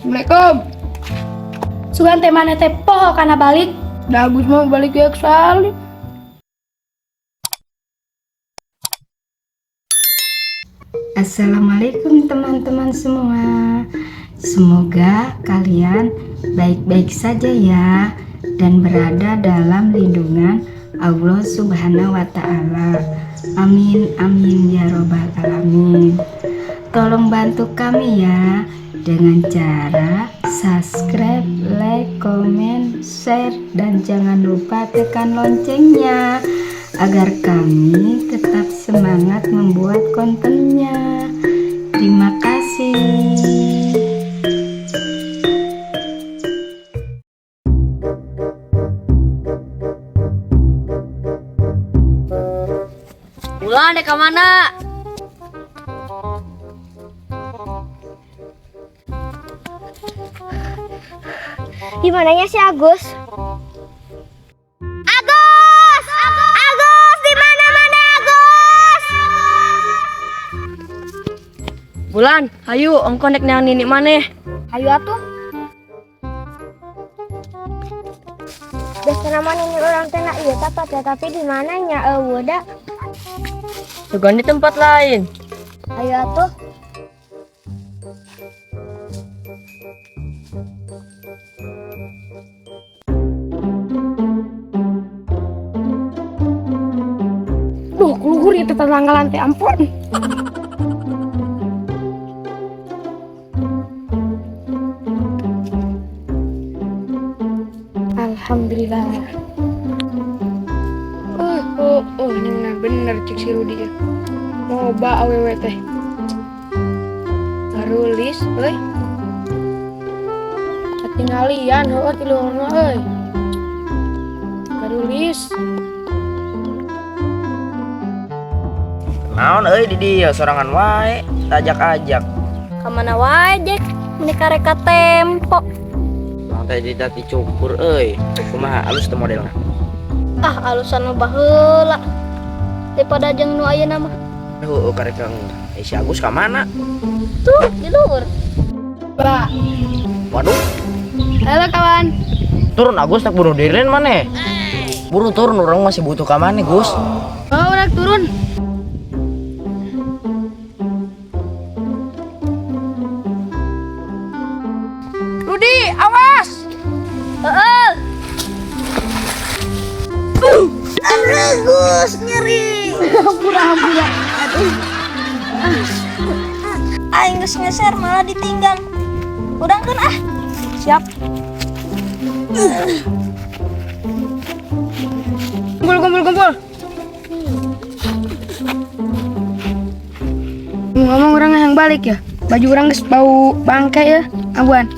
Assalamualaikum. Sugan teh maneh teh poho kana balik. Dah Agus mau balik ya sekali. Assalamualaikum teman-teman semua. Semoga kalian baik-baik saja ya dan berada dalam lindungan Allah Subhanahu wa Ta'ala. Amin amin ya robbal alamin. Tolong bantu kami ya dengan cara subscribe, like, komen, share, dan jangan lupa tekan loncengnya agar kami tetap semangat membuat kontennya. Terima kasih. Bulan dek mana? Gimana si Agus? Agus! Agus, di mana-mana Agus? Bulan, hayu ongko nek neang nini maneh. Hayu atuh. Biasa nama nini orang teh na ieu teh ya, tapi di mananya eueuh da. Sugan di tempat lain. Hayu atuh. Duh, keluhur itu tetanggalan teh ampun. Alhamdulillah. Oh, ini bener cek si Rudi ya. Loba awewe teh. Garulis euy. Katinggalian heueuh ti luhurna euy. Garulis. Naon euy di dieu sorangan wae, tajak-ajak. Kamana wae Jack? Meni kareka tempo. Urang teh di cukur euy. Kumaha alus teu modelna? Ah, alusan mah baheula. Daripada jeung nu ayeuna mah. Heueuh karek kang si Agus ka mana? Tuh, di luhur. Ba. Waduh, Halo kawan. turun Agus tak bunuh diri maneh. Buru turun urang masih butuh ka maneh, Gus. Oh, urang turun. Rudi, awas. Heeh. Aduh, Gus, nyeri. Ampura. Aing geus ngeser malah ditinggal. Urang kan ah. Siap. Kumpul, kumpul, kumpul. Ngomong orang yang balik ya. Baju orang geus bau bangke ya. Ambuan.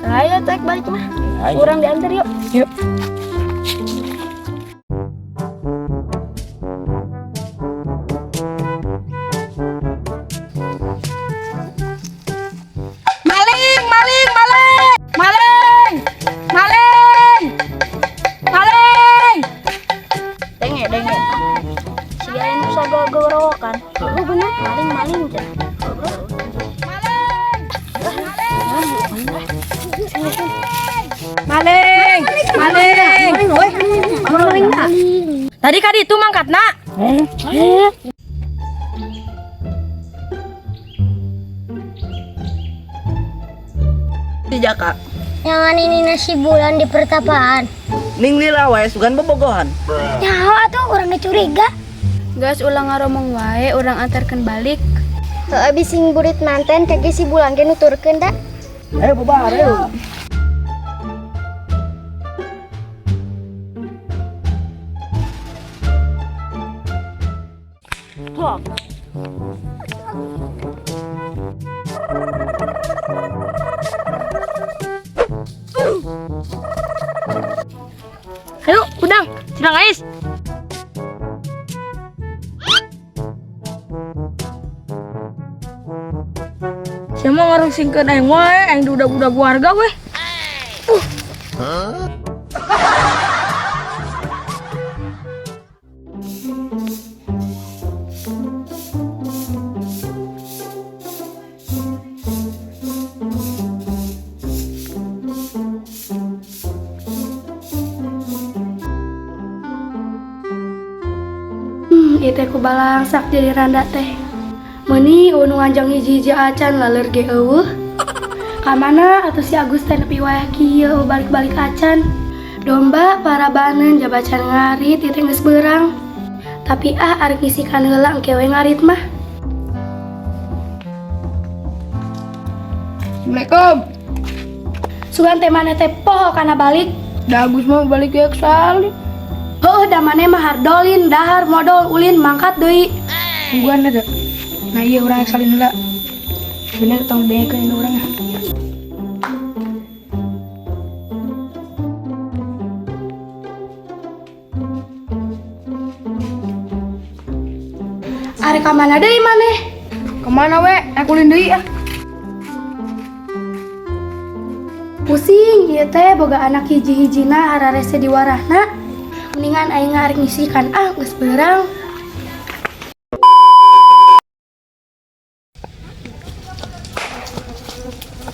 Ayo tek balik mah. Ayo. Urang diantar yuk. Yuk. Maling, maling, maling, maling, maling, maling. Denge, denge. Si aing nu sagogorowokan. Heeh bener, maling-maling teh. Maling, maling, Maling. Tadi kadi itu mangkatna. Si Jaka, Jangan ini nasi bulan di pertapaan. ning lila wae sugan bobogohan. Nyawa tuh orang curiga. Gas ulang ngaromong wae, urang antarkan balik. Heeh bising burit manten kage si bulan ge nuturkeun da. Ayo bubar, ayo. Ayo, udang, sedang ais. Siapa ngarungsingkeun aing wae, aing duda-budak warga weh. ku balangsak jadi randa teh. Meuni nu nganjang hiji-hiji acan laleur ge euweuh. Ka mana atuh si Agus teh nepi wayah kieu euweuh balik-balik acan. Domba parabaneun jabacan ngarit ieu teh geus beurang. Tapi ah arek ngisikan heula engke we ngarit mah. Assalamualaikum. Sugan teh maneh teh poho kana balik. Da Agus mau balik ya ke salin. Heuh da maneh mah hardolin, dahar, modol, ulin, mangkat deui. Tungguan ada. Nah iya urang salin heula. Bener tong dengekeun urang ah. Arek ka mana deui maneh? Kemana we? Aku ulin deui ah. Pusing ieu teh boga anak hiji-hijina hararese diwarahna. Mendingan aing arek ngisikan ah geus beurang.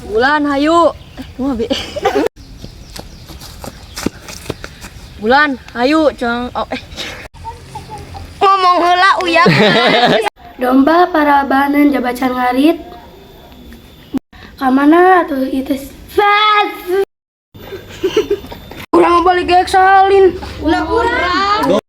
Bulan hayu. Eh, kumaha bi? Bulan hayu cang oh, eh. Ngomong heula uyak. Domba parabaneun jabacan ngarit. Ka mana atuh ieu teh? Fas. Urang mau balik ya ke salin. Lah urang.